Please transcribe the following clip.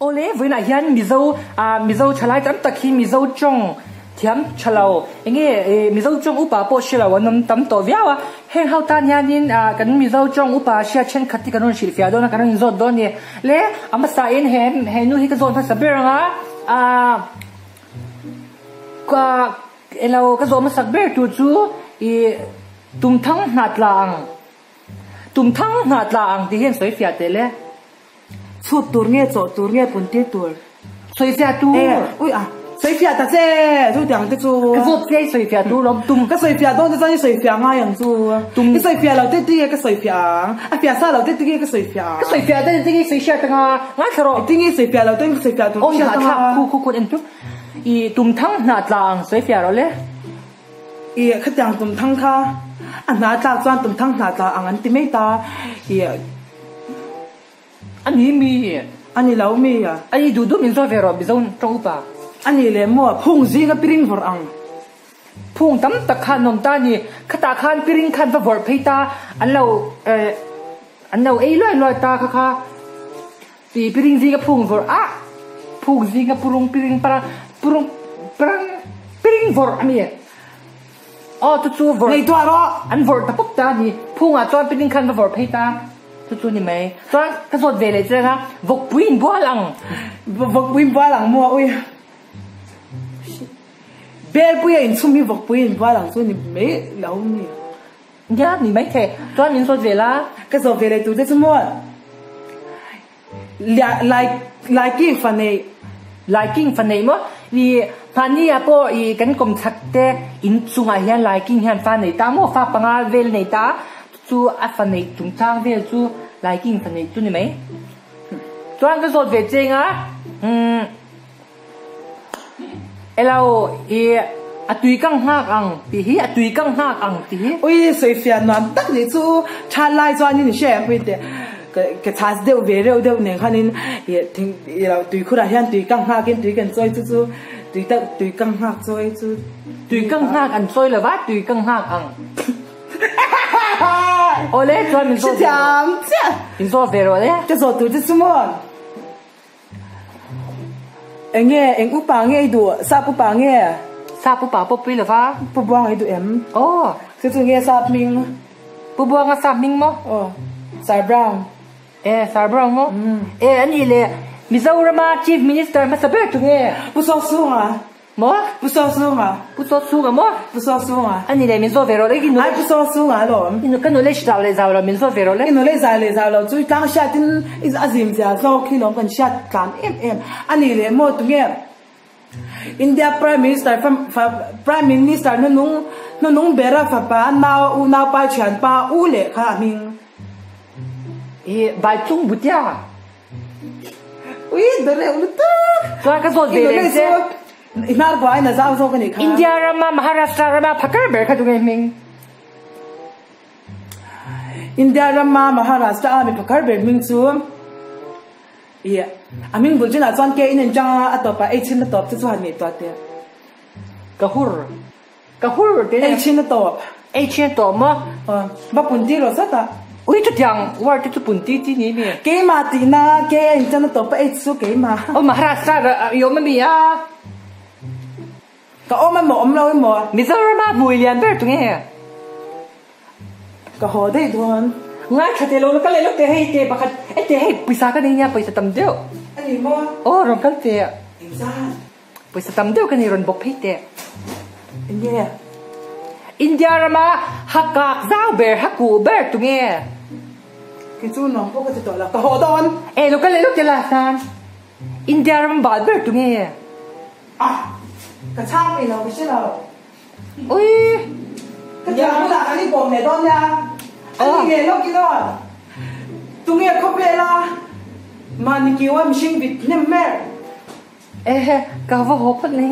Awle, vawiinah hian Mizo, ah Mizo thalai tam tak hi Mizo tawng thiam tha lo, enge Mizo tawng upa pawh hre lo an awm tam tawh viau a. Heng ho tan hianin ah kan Mizo tawng upa hriat thenkhat hi kan rawn hrilhfiah dawn a, kan rawn inzawt dawn a ni. Le, a hmasain he he nu hi ka zawt hmasa ber ang a, ah ka elo ka zawh hmasak ber tur chu ih tumthang hnah tla ang, tumthang hnah tla ang tih hian sawi fiah teh le. Chhut tur nge chawh tur nge pun tir tur? Sawifiah tur. E, ui a, sawifiah ta che, chu tiang te chu. Ka zawt che i sawifiah tur lawm, tum. Ka sawifiah dawn te chuan i sawifiah ngai ang chu. Tum. I sawifiah lo te ti nge ka sawifiah ang? A fiah sa lo te ti nge ka sawifiah ang? Ka sawifiah te ti nge i sawifiah ta nga, ngaithla rawh. Ti nge i sawifiah lo te ka sawifiah tur ka hriat anga. Khu khu khu en chu. I tum thang hnah tla ang sawifiah rawh le. I khatiang tum thang kha a hna tlak chuan tum thang hna tla ang an ti mai ta. I. A ni mi? A ni lo mi a? A ni duh duh min zawt ve rawh Mizo tawng upa. A ni leh maw? Phung zinga piring vawrh ang. Phung tam tak khan an awm ta a ni. Khatah khan piring khan va vawrh phei ta, an lo eh an lo ei luai luai ta kha kha. Ti piring zinga phung vawrh ah phung zinga purung piring parang purung parang piring vawrh a ni. Aw chu chu vawrh. Ngaihtuah rawh. An vawrh ta pawp ta a ni. Phungah chuan piring khan va vawrh phei ta. Chu chu ni mai. Chuan ka zawt ve leh chiang a, vawkpui in bual ang. Vawkpui in bual ang maw ui. Belpui a inchhum hi vawkpui in bual ang chu ni mai lo mi. Nia ni mai thei. Chuan min zawt ve la. Ka zawt ve leh tur te chu maw. Lai Laiking fa neih. Laiking fa neih maw? I hmani ah pawh i kan kawm chhak te in chungah hian Laiking hian fa nei ta maw? Fa panga vel nei ta chu a fa neih chungchang vel chu Laiking fa neih chu ni mai. Chuan ka zawt ve cheng a umm elo i a tui kang nghak ang tih hi a tui kang nghak ang tih hi. Ui sawifiah nuam tak nih chu tha lai chuanin i hre em pui teh ka ka chhas deuh ve reuh deuh nen khanin ih thing ih lo tui khurah hian tui kang nghakin tui kan chawi chu chu tui tak tui kang nghak chawi chu tui kang nghak an chawi lova tui kang nghak ang awle chuan min zawt ve rawh min zawt ve rawh le ka zawt tur che chu maw. Eng nge, eng upa nge i duh? Sap upa nge? Sap upa pawh pui lova. Pu Buanga i duh em? Aw. Chu chu nge sap hming? Pu Buanga sap hming maw? Aw. Sir Brown. E, Sir Brown maw? E, a nih leh Mizorama Chief Minister hmasa ber tu nge? Pu Sawksunga. Maw? Pu Sawksunga. Pu Sawksunga maw? Pu Sawksunga. A ni le, min zawt ve rawh le. Ai Pu Sawksunga alawm. Ka knowledge zau leh zau lo, min zawt ve rawh le. I knowledge zau leh zau lo chu i tlang hriatin a zim zia zawk hi lawm kan hriat tlan em em. A ni le maw tunge India Prime Minister Prime Minister hnunung hnunung bera fapa nau unaupa thianpa u leh kha a hming. I Baichung Bhutia. Ui, dawreuh lutuk! Chuan ka zawt ve leh che. I hnar buai na zau zawk a nih kha. India rama Maharashtra rama phakar ber kha tunge hming? India rama Maharashtra a mi phakar ber hming chu i a hming bul chinah chuan ke in en chang a, a tawpah ei chhin a tawp chu chuan ngaihtuah teh. Ka hur. Ka hur te. Ei chin a tawp. Ei chin a tawp maw? Aw, va pun ti rawh zat a. Ui chutiang word te chu pun ti chi ni mi. Keimah tihna ke a inchan a tawp a ei chu keimah. Aw Maharashtra i awm a mi a? Ka awm emaw awm lo emaw. Mizoram a hmui lian ber tunge? Ka haw daih dawn. Ngaithla teh lo la ka leh lawk teh hei teh pakhat e teh hei pawisa ka nei nia pawisa tam deuh. A ni maw? Aw rawn kal teh. Engzan? Pawisa tam deuh ka nei rawn bawk phei teh. Enge? India rama ha kak zau ber, ha kuh ber tunge? Kei chu nuam pawh ka ti tawh lo, ka haw dawn. E lo ka leh lawk teh la san. India rama bal ber tunge? Ah! Ka chhang peih lo, ka hre lo. Ui! Ka thiam bulah kan inkawm leh dawn nia. A ni leh lawk i dawn. Tunge khawvela mahni kiua mihring vit hnem ber? Ehe, ka va haw phawt mai.